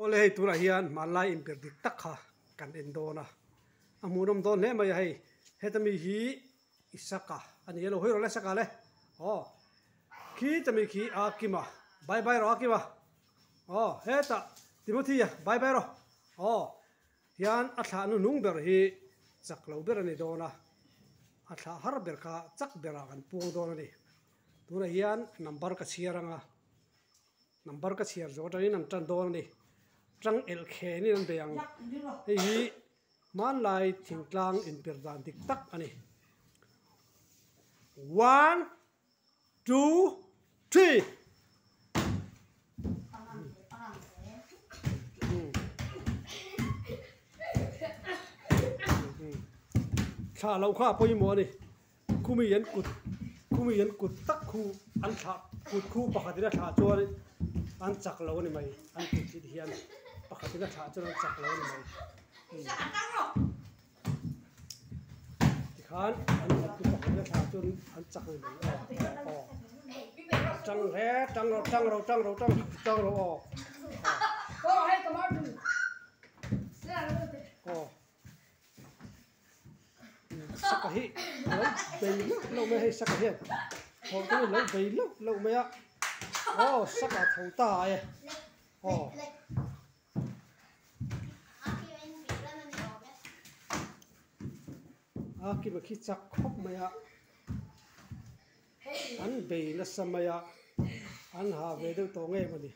Awle hei tunah hian hmanlai inpirh dik tak kha kan en dawn a, a hmuhnawm dawn hle mai a hei heta mi hi Isaka a ni a lo hawi rawh le Isaka le aw khita mi khi Akima bye bye rawh Akima aw hetah Timothy a bye bye rawh aw hian a thlah hnuhnung ber hi chak lo ber a ni dawn a, a thlah har ber kha chak berah kan puang dawn a ni tunah hian number ka chhiar ang a. Number ka chhiar zawh atangin an tan dawn a ni. Tang elh khenin an bei ang. Hei hi hmanlai thingtlang inpir dan dik tak a ni. One, two, three. Thlah loh kha a pawimawh a ni. Khumi an kut khumi an kut tak khu an thlah kut khu pakhatin a thlah chuan an chak lo a ni mai an kut hi ti hian pakhatin a thlah chuan an chak lo a ni mai tikhan an kut khu pakhatin a thlah chuan an chak a ni mai aw aw tang hle tang rawh tang rawh tang rawh tang tang rawh aw aw. Saka hi a lo bei lauh lauh mai a hei saka hian thawh te hi a lo bei lauh lauh mai a aw saka a tho ta e aw. A kima khi chak khawp mai a an bei nasa mai a an ha ve deuh tawh ngei a ni.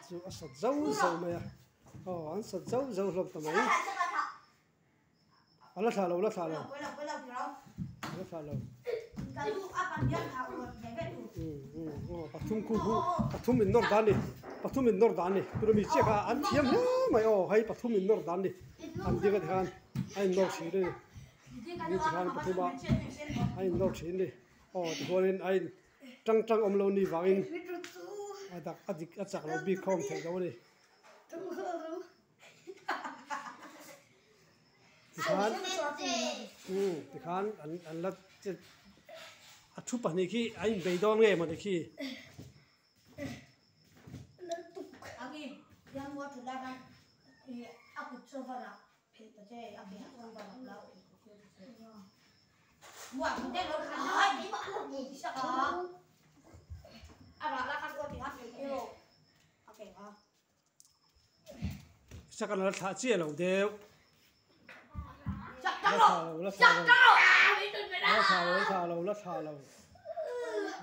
Chu a sat zauh zauh mai a aw an sat zauh zauh hlawm ta mai. A la thlah lo, la thlah lo. A la thlah lo. Pathum khu khu pathum in nawr dan ni. Pathum in nawr dan ni. Tuna mi chiah kha an thiam hle mai aw hei pathum in nawr dan ni. An ding a tikhan a in nawr thin a ni. Ni tikhan pathum a a in nawr thin ni. Aw tichuanin a in tang tang awm lo ni vangin a dak a dik a chak lo bik kha awm theih lo a ni. Tikhan tikhan an an la a thu pahnih khi a inbei dawn nge mawni khi. Saka la thlah chiah lo deuh. La thlah lo, la thlah lo. La thlah lo, la thlah lo, la thlah lo.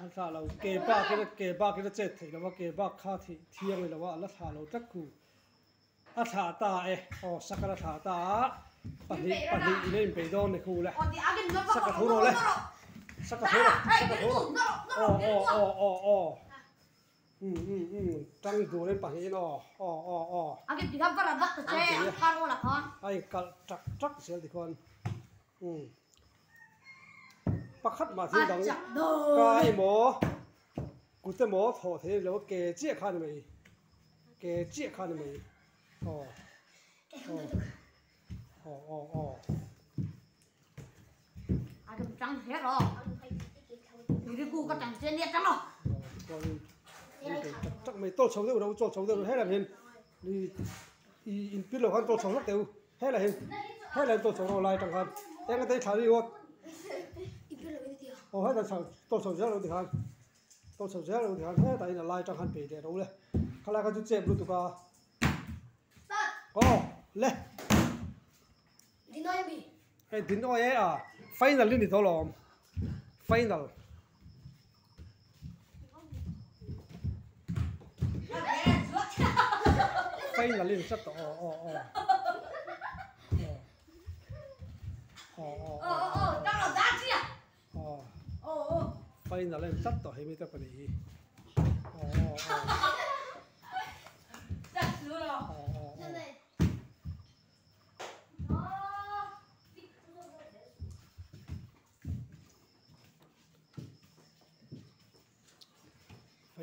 La thlah lo. Ke bak in ke bak in a chet theih lo a, ke bak kha thih thiang ni lo a, la thlah lo tlat khu. A thlah ta e. Aw saka la thlah ta a. Pahnih pahnih in a inbei dawn ni khu le. Saka tho rawh le. Saka tho rawh, saka tho rawh. Aw aw aw aw aw. Um um um tang dul in pahnih aw aw aw aw. A ke tiha var a vak ta che a kar awl ah khan. A in kalh tak tak zel tikhuan um pakhat mah thil dang ka emaw kut emaw thawh thei lo ke chiah kha a ni mai ke chiah kha a ni mai aw aw aw aw aw. A dum tang hle rawh. Riku ka tang che nia tang rawh. Tak tak mai tawlchho deuh ro tawlchho deuh ro helai hian i i inpir lo khan tawlchho hlek teh u helai hian helai hian tawlchho ro lai atang khan eng ata i thla ringawt aw helai tawlchho zel ro tikhan tawlchho zel ro tikhan hetah hian a lai atang khan bei leh ro le khalai kha chu chep lutuk a aw le. Hei Dinoy e a final hi ni tawh lawm final. Final hi ni tlat tawh aw aw aw aw aw aw aw final a ni tlat tawh hei mi te pahnih hi aw aw aw aw aw aw.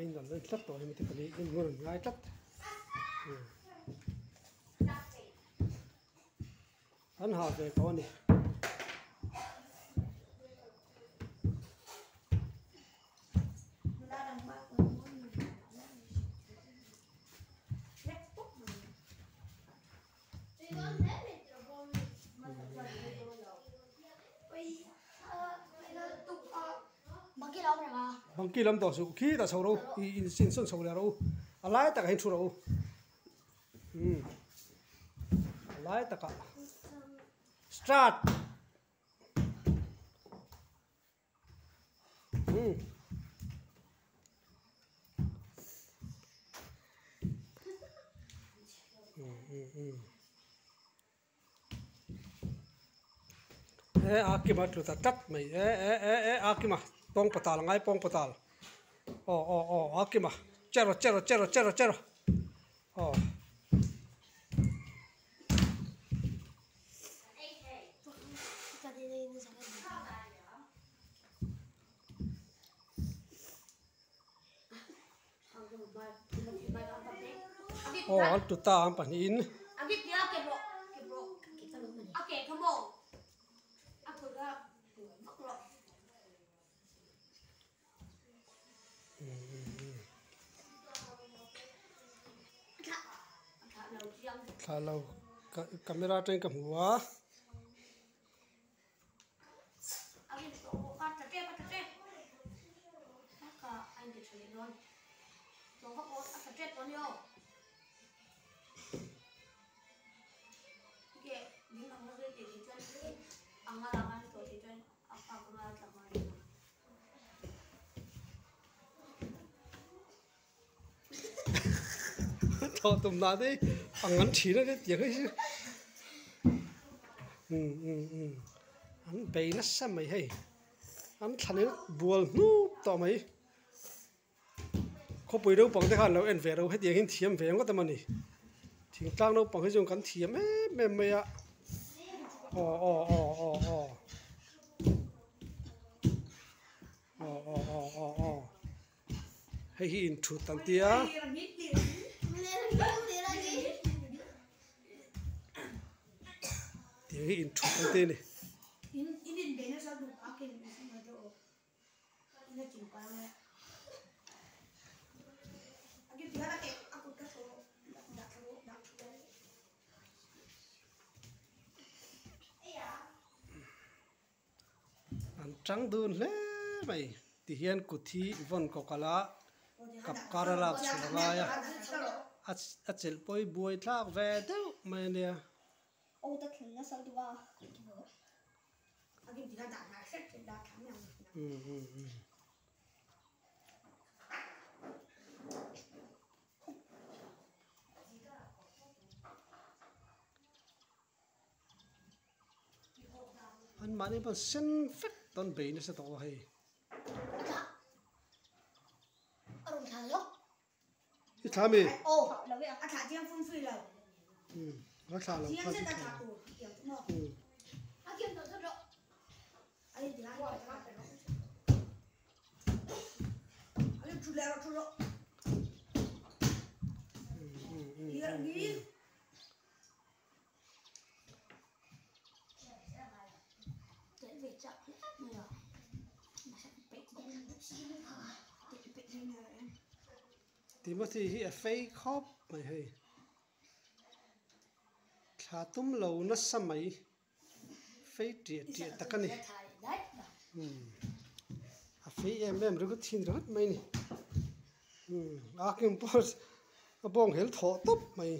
inral en tlat tawh a ni maw te pahnih in ngun an ngai tlat an ha ve tawh a ni. Bangki lam tawh suh khitah chho rawh u ih insawn chho leh rawh u a lai takah hian thu rawh u umm a lai takah start. E a kima tlu ta tlat mai e e e e a kima pawng patal a ngai pawng patal aw aw aw a kima che rawh che rawh che rawh che rawh che rawh aw. Aw an tu ta ang pahnihin. Thla lo camera atangin ka hmu a. Thawh tum dan hi ang an thin a nia tiang hi chu umm umm umm an bei nasa mai hei an thlan in bual hnup tawh mai khawpui naupang te khan an lo en ve ro hetiang hian thiam ve ngawt a ni thingtlang naupang hi chuan kan thiam em em mai a aw aw aw aw aw. Aw aw aw aw aw hei hi inthut an tia tiang hi inthut an ti a ni. An tang dun hle mai ti hian kut hi vawn kawk ala kap kar a lak chhuah a ngai a a chelh pawi buai thlak ve deuh mai a nia. An mahni pawh sen vek dawn bei nasa tawh a hei. I thla mi? A thla lo kha chu thla lo. Timothy hi a fei khawp mai hei thla tum lo nasa mai fei tiah tiah tak a ni a fei em em ringawt thin ringawt mai a ni a kim pawh a bawng hel thawh tawp mai.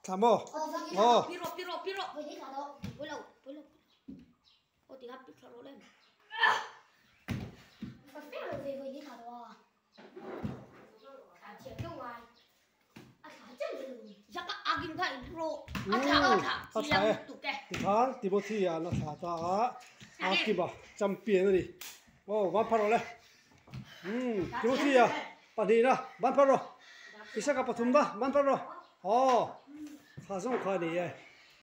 Thla maw? Aw. A thla e tikhan Timothy an a thla ta a a kima champion a ni aw van phar rawh le umm Timothy a pahnihna van phar rawh Isaka pathumna van phar rawh aw. Kha zawng kha a ni e.